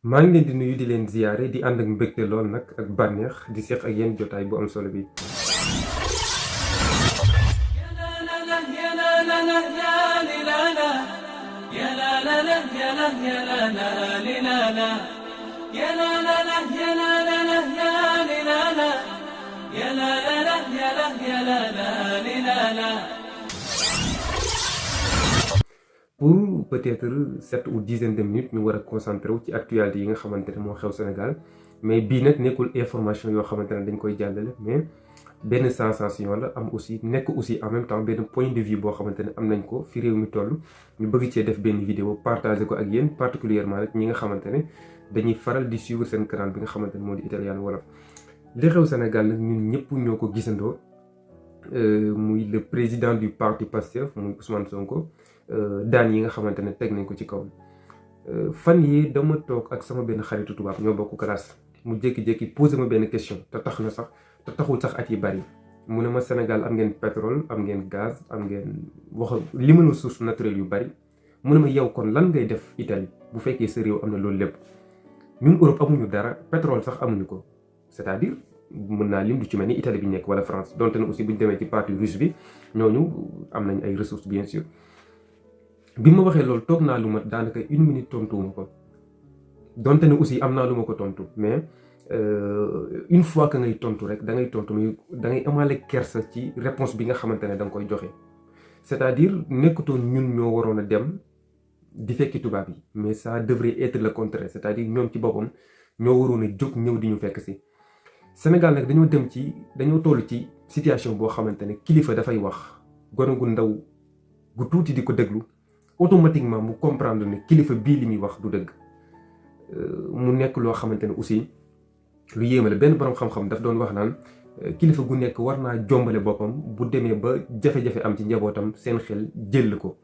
maa ngi leen di nuyu di leen ziyaare di ànd ak mbégte lool nag ak bànneex di seq ak yéen jotaay bu am solo bi. Pour peut-être 7 ou dizaine de minutes ñu war a concentré wu ci actualité yi nga xamante ne moo xew Sénégal mais bii nag nekkul information yoo xamante ne dañ koy jàllale mais benn sensation la am aussi nekk aussi en même temps benn point de vue boo xamante ne am nañ ko fi réew mi toll ñu bëgg cee def benn vidéo partagé ko ak yéen particulièrement rek ñi nga xamante ne dañuy faral di suivre seen canal bi nga xamante ne moo di Italien Wolof. li xew Sénégal nag ñun ñëpp ñoo ko gisandoo muy le président du parti Pastef muy Ousmane Sonko. daan yi nga xamante ne teg nañ ko ci kawam fan yi dama toog ak sama benn xaritu tubaab ñoo bokk classe mu jékki-jékki posé ma benn question te taxul sax at yi bari mu ne ma Sénégal am ngeen pétrole am ngeen gaz am ngeen wax li mën a source naturelle yu bari mu ne ma yow kon lan ngay def Italie bu fekkee sa réew am na loolu lépp ñun Europe amuñu dara pétrole sax amuñu ko c'est-à-dire mën naa lim du ci mel ni Italie bi nekk wala France donte ne aussi bu ñu demee ci partie russe bi ñooñu am nañ ay ressources bien sûr. bi ma waxee loolu toog naa lu ma daanaka une minute tontuwuma ko donte ne aussi am naa lu ma ko tontu mais une fois que ngay tontu rek da ngay tontu mais da ngay amaale kersa ci réponse bi nga xamante ne da nga koy joxe c'est-à-dire nekkutoon ñun ñoo waroon a dem di fekki tubaab yi mais ça devrait être le contraire c'est-à-dire ñoom ci boppam ñoo waroon a jóg ñëw di ñu fekk si. Sénégal nag dañoo toll ci situation boo xamante ne kilifa dafay wax gone gu ndaw gu tuuti di ko déglu. Automatiquement mu comprendre ne kilifa bii li muy wax du dëgg mu nekk loo xamante ne aussi lu yéeme la benn borom xam-xam daf doon wax naan kilifa gu nekk war naa jombale boppam bu demee ba jafe-jafe am ci njabootam seen xel jël ko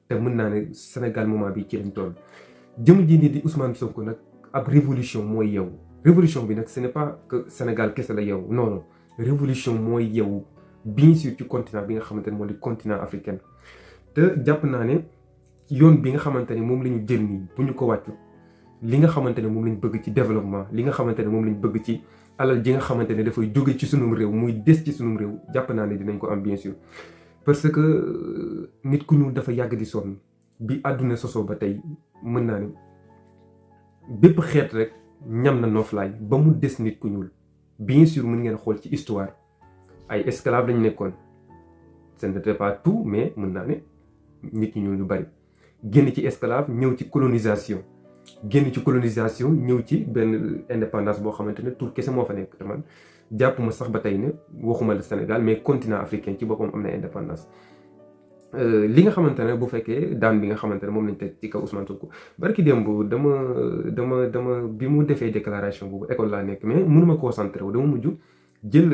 te mën naa ne Sénégal moment bi ci lañ toll. jëm ji ni di Ousmane Sonko nag ab révolution mooy yeewu révolution bi nag ce n'est pas que Sénégal kese la yeewu non non révolution mooy yeewu bien sûr ci continent bi nga xamante ne moo di continent africain te jàpp naa ne. yoon bi nga xamante ne moom la ñu jël nii bu ñu ko wàccu li nga xamante ne moom lañ bëgg ci développement li nga xamante ne moom lañ bëgg ci alal ji nga xamante ne dafay jóge ci sunum réew muy des ci sunum réew jàpp naa ne dinañ ko am bien sûr parce que nit ku ñuul dafa yàgg di sonn bi àdduna sosoo ba tey mën naa ne bépp xeet rek ñam na nooflaay ba mu des nit ku ñuul bien sûr mën ngeen xool ci histoire ay esclave lañ nekkoon ce n'était pas tout mais mën naa ne nit ñi ñuul ñu bari génn ci esclave ñëw ci colonisation ñëw ci benn indépendance boo xamante ne tur kese moo fa nekk te man jàppuma sax ba tey ne waxuma la Sénégal mais continent africain ci boppam am na indépendance. li nga xamante ne bu fekkee daan bi nga xamante ne moom lañ teg ci kaw Ousmane Sonko barki démb dama bi mu defee déclaration boobu école laa nekk mais mënuma concentré wu dama mujj jël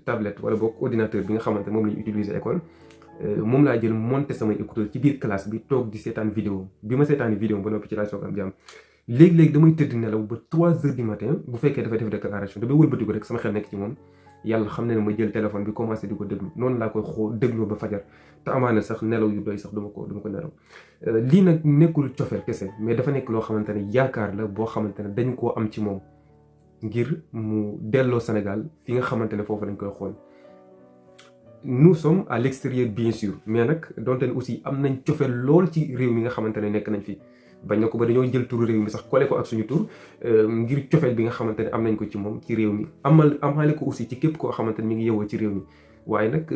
tablette wala boog ordinateur bi nga xamante ne moom la ñu utiliser école. moom laa jël monté samay écouteur ci biir classe bi toog di seetaan vidéo bi ma seetaani vidéo ba noppi ci laa soog am jàmm léegi-léegi damay tëdd nelaw ba 3 heures du matin bu fekkee dafay def déclaration damay wëlbati ko rek sama xel nekk ci moom yàlla xam ne ma jël téléphone bi commencé di ko déglu noonu laa koy dégloo ba fajar te amaana sax nelaw yu doy sax duma ko nelaw lii nag nekkul cofeel kese mais dafa nekk loo xamante ne yaakaar la boo xamante ne dañ koo am ci moom ngir mu delloo Sénégal fi nga xamante ne foofu lañ koy xool. Nous sommes à l'extérieur bien sûr mais nag donte ne aussi am nañ cofeel lool ci réew mi nga xamante ne nekk nañ fi bañ na ko ba dañoo jël turu réew mi sax collé ko ak suñu tur ngir cofeel bi nga xamante ne am nañ ko ci moom ci réew mi amaale ko aussi ci képp koo xamante ne mi ngi yewoo ci réew mi waaye nag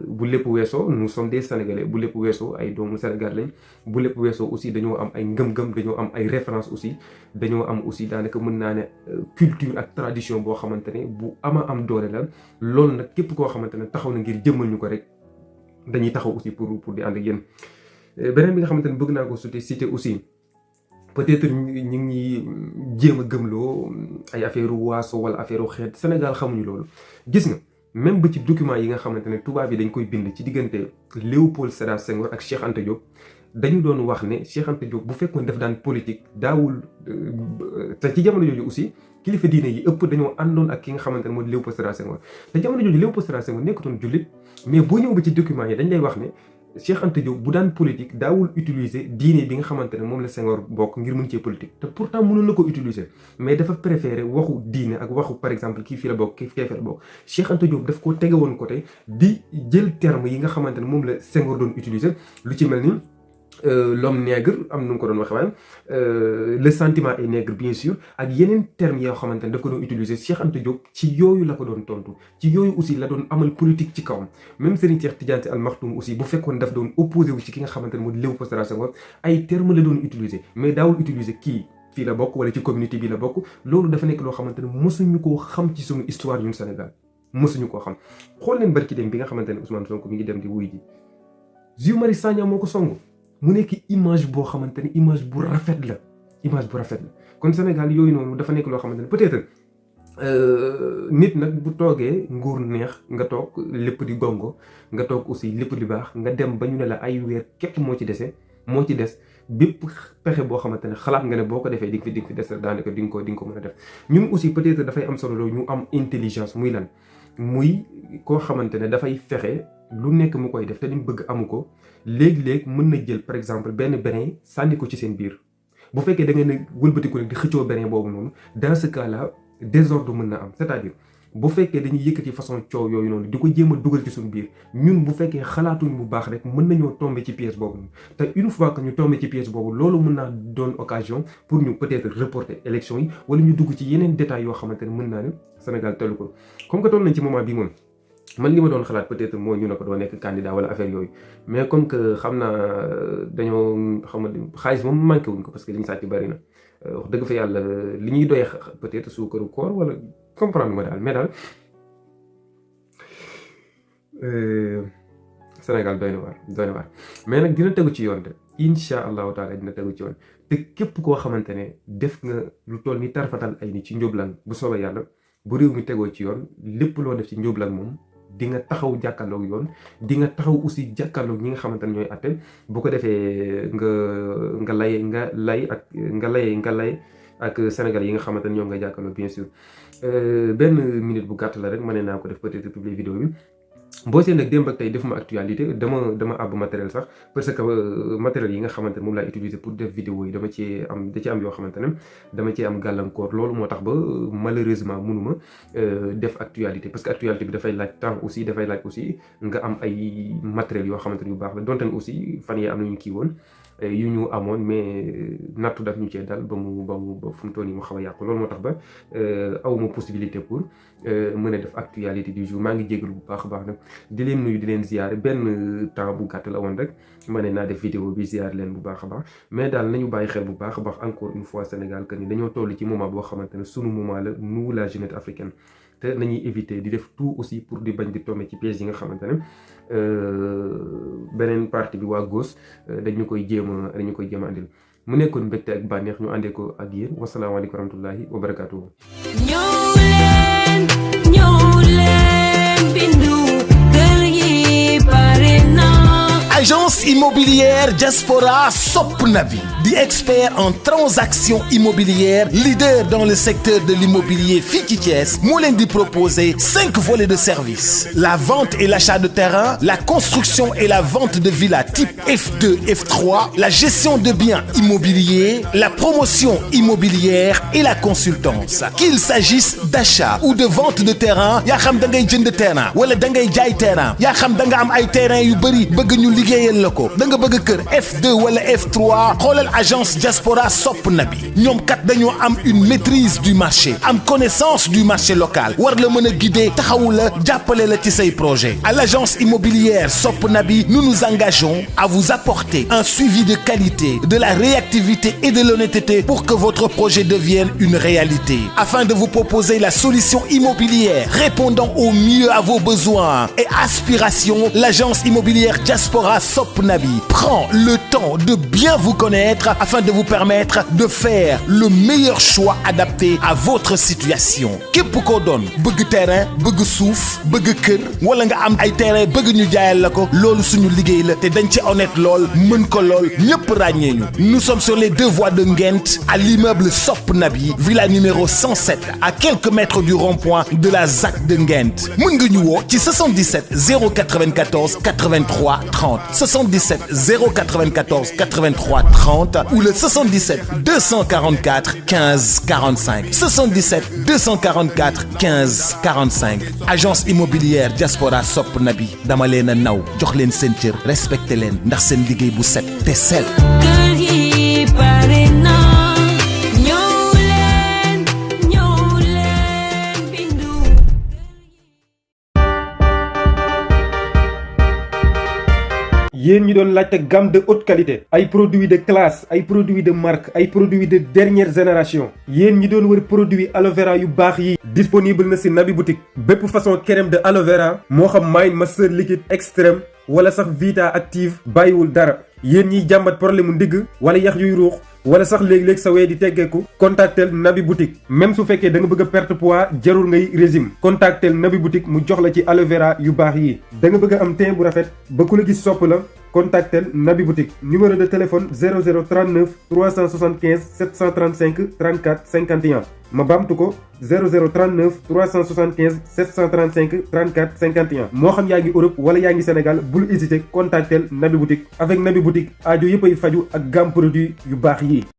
bu lépp weesoo nous sommes des Sénégalais bu lépp weesoo ay doomu Sénégal lañ bu lépp weesoo aussi dañoo am ay ngëm-ngëm dañoo am ay références aussi dañoo am aussi daanaka mën naa ne culture ak tradition boo xamante ne bu am doole la loolu nag képp koo xamante ne taxaw na ngir jëmmal ñu ko rek dañuy taxaw aussi pour di ànd ak yéen. beneen bi nga xamante ne bëgg naa ko citer aussi peut-être ñu ngi jéem a gëmloo ay affaire waaso wala affaire xeet Sénégal xamuñu loolu gis nga. même ba ci document yi nga xamante ne tubaab yi dañ koy bind ci diggante Léopold Sédar Senghor ak Cheikh Anta Diop dañu doon wax ne Cheikh Anta Diop bu fekkoon def daan politique daawul te ci jamono jooju aussi kilifa diine yi ëpp dañoo àndoon ak ki nga xamante ne moo di Léopold Sédar Senghor te jamono jooju Léopold Sédar Senghor nekkutoon jullit mais boo ñëw ba ci document yi dañ lay wax ne Cheikh Anta Diop bu daan politique daawul utiliser diine bi nga xamante ne moom la Senghor bokk ngir mën cee politique te pourtant mënoon na ko utiliser mais dafa préféré waxu diine ak waxu par exemple kii fii la bokk kii fii la bokk Cheikh Anta Diop daf ko tege woon côté di jël terme yi nga xamante ne moom la Senghor doon utiliser lu ci mel ni l'homme nègre am nu mu ko doon waxee waaye le sentiment est nègre bien sûr ak yeneen termes yoo xamante ne daf ko doon utiliser Cheikh Anta Diop ci yooyu la ko doon tontu ci yooyu aussi la doon amal politique ci kawam même Serigne Cheikh Tidiane Sy Al Maktoum aussi bu fekkoon daf doon opposé wu ci ki nga xamante ne moo di Léopold Sédar Senghor ay termes la doon utiliser mais daawul utiliser kii fii la bokk wala ci communauté bi la bokk loolu dafa nekk loo xamante ne mosuñu koo xam ci suñu histoire ñun Sénégal mosuñu koo xam xool leen barki dem bi nga xamante ne Ousmane Sonko mi ngi dem di wuy ji Guy Marius Sagna moo ko song mu nekk image boo xamante ne image bu rafet la kon Sénégal yooyu noonu dafa nekk loo xamante ne peut-être nit nag bu toogee nguur neex nga toog lépp di gongo nga toog aussi lépp di baax nga dem ba ñu ne la ay weer képp moo ci des bépp pexe boo xamante ne xalaat nga ne boo ko defee di nga fi des daanaka di nga ko mën a def ñun aussi peut-être dafay am solo loolu ñu am intelligence muy lan muy koo xamante ne dafay fexe lu nekk mu koy def te li mu bëgg amu ko léeg-léeg mën na jël par exemple benn brin sànni ko ci seen biir bu fekkee da ngeen a wëlbatiku nag di xëccoo brin boobu noonu dans ce cas là désordre mën na am c'est-à-dire bu fekkee dañuy yëkkati façon coow yooyu noonu di ko jéem a dugal ci suñu biir ñun bu fekkee xalaatuñ bu baax rek mën nañoo tomber ci piège boobu noonu te une fois que ñu tomber ci piège boobu loolu mën naa doon occasion pour ñu peut-être reporter élection yi wala ñu dugg ci yeneen détails yoo xamante ne mën naa ne Sénégal tellu ko comme que toll nañ ci moment bi moom man li ma doon xalaat peut-être mooy ñu ne ko doo nekk candidat wala affaire yooyu mais comme que xam naa dañoo xam nga xaalis moom manqué wuñ ko parce que li ñu sàcc bari na wax dëgg fa yàlla li ñuy doyee peut-être suukaru koor wala comprendre ma daal mais daal Sénégal doy na waar mais nag dina tegu ci yoon de incha allahu taala dina tegu ci yoon te képp koo xamante ne def nga lu toll ni tarfatal ay ni ci njublan bu soobee yàlla bu réew mi tegoo ci yoon lépp loo def ci njublan moom di nga taxaw jàkkaarloog yoon di nga taxaw aussi jàkkaarloog ñi nga xamante ne ñooy atte bu ko defee nga lay ak Sénégal yi nga xamante ne ñoom nga jàkkaarloog bien sûr benn minute bu gàtt la rek ma ne naa ko def peut-être publier vidéo bi boo seen nag démb ak tey defuma actualité dama àbb matériel sax parce que matériel yi nga xamante ne moom laa utiliser pour def vidéo yi da ci am yoo xamante ne dama ci am gàllankoor loolu moo tax ba malheureusement mënuma def actualité parce que actualité bi dafay laaj temps aussi dafay laaj aussi nga am ay matériel yoo xamante ne yu baax la donte ne aussi fan yee am nañu kii woon yu ñu amoon mais nattu daf ñu cee dal ba fu mu toll nii mu xaw a yàqu loolu moo tax ba awma possibilité pour mën a def actualité du jour maa ngi jégalu bu baax a baax nag di leen nuyu di leen ziyaare benn temps bu gàtt la woon rek ma ne naa def vidéo bi ziyaare leen bu baax a baax mais daal nañu bàyyi xel bu baax a baax encore une fois Sénégal que ni dañoo toll ci moment boo xamante ne sunu moment la nous la jeunesse africaine te nañuy éviter di def tout aussi pour di bañ di tomber ci piège yi nga xamante ne beneen partie bi waa gauche dañu koy jéem a andil mu nekkoon mbégte ak bànneex ñu àndee ko ak yéen wasalaamaaleykum wa rahmatullahi wa barakaatuhu. ñëw leen bindu kër yi pare na. Agence immobilière Diaspora sopp na bi di expert en transactions immobilières leader dans le secteur de l'immobilier fii ci Thiès moo leen di proposer 5 volets de service la vente et l'achat de terrain la construction et la vente de villas type F2 F3 la gestion de biens immobiliers la promotion immobilière et la consultance qu'il s'agisse d'achat ou de vente de terrain yaa xam da ngay jënd terrain wala da ngay jaay terrain yaa xam da nga am ay terrain yu bëri bëgg ñu liggéeyal la ko da nga bëgg kër F2 wala F3 xoolal agence Diaspora sopp na bi ñoom kat dañoo am une maîtrise du marché am connaissance du marché local war la mën a guider taxawu la jàppale la ci say projet à l'agence immobilière sopp na bi nous nous engageons à vous apporter un suivi de qualité de la réactivité et de l'honnêteté pour que votre projet devienne une réalité afin de vous proposer la solution immobilière répondant au mieux à vos besoins et aspirations l'agence immobilière Diaspora sopp na bi prend le temps de bien vous connaître afin de vous permettre de faire le meilleur choix adapté à votre situation. képp koo doon bëgg terrain bëgg suuf bëgg kër wala nga am ay terrain bëgg ñu jaayal la ko loolu suñu liggéey la te dañ ci honnête lool mën ko lool ñëpp ràññee ñu. Nous sommes sur les 2 voies de Nguent à l'immeuble Sop Nabi villa numéro 107 à quelques mètres du rond-point de la ZAC de Nguent. mën nga ñu woo ci 77 094 83 30 77 094 83 30 ou le 77 244 15 45 77 244 15 45. Agence immobilière Diaspora Sop Nabi dama leen a naw jox leen seen cër respecté leen ndax seen liggéey bu set te sell. yéen ñi doon laajte gamme de haute qualité ay produits de classe ay produits de marque ay produits de dernière génération yéen ñi doon wër produit aloe vera yu baax yi disponible na ci Nabi Boutique bépp façon crème de aloe vera moo xam Mind Master liquide extrême wala sax Vita active bàyyiwul dara yéen ñiy jàmbat problème mu ndigg wala yax yuy ruux wala sax léeg-léeg sa wee di teggeeku contactel Nabi Boutique même su fekkee da nga bëgg a perte poids jarul ngay régime contactel Nabi Boutique mu jox la ci aloe vera yu baax yi da nga bëgg a am teint bu rafet ba ku la gis sopp la contactel Nabi Boutique numéro de téléphone 0039 375 735 34 51 ma baamtu ko 0039 375 735 34 51 moo xam yaa ngi Europe wala yaa ngi Sénégal bul hésiter contactel Nabi Boutique avec Nabi Boutique aajo yëpp ay faju ak gamme produit yu baax yi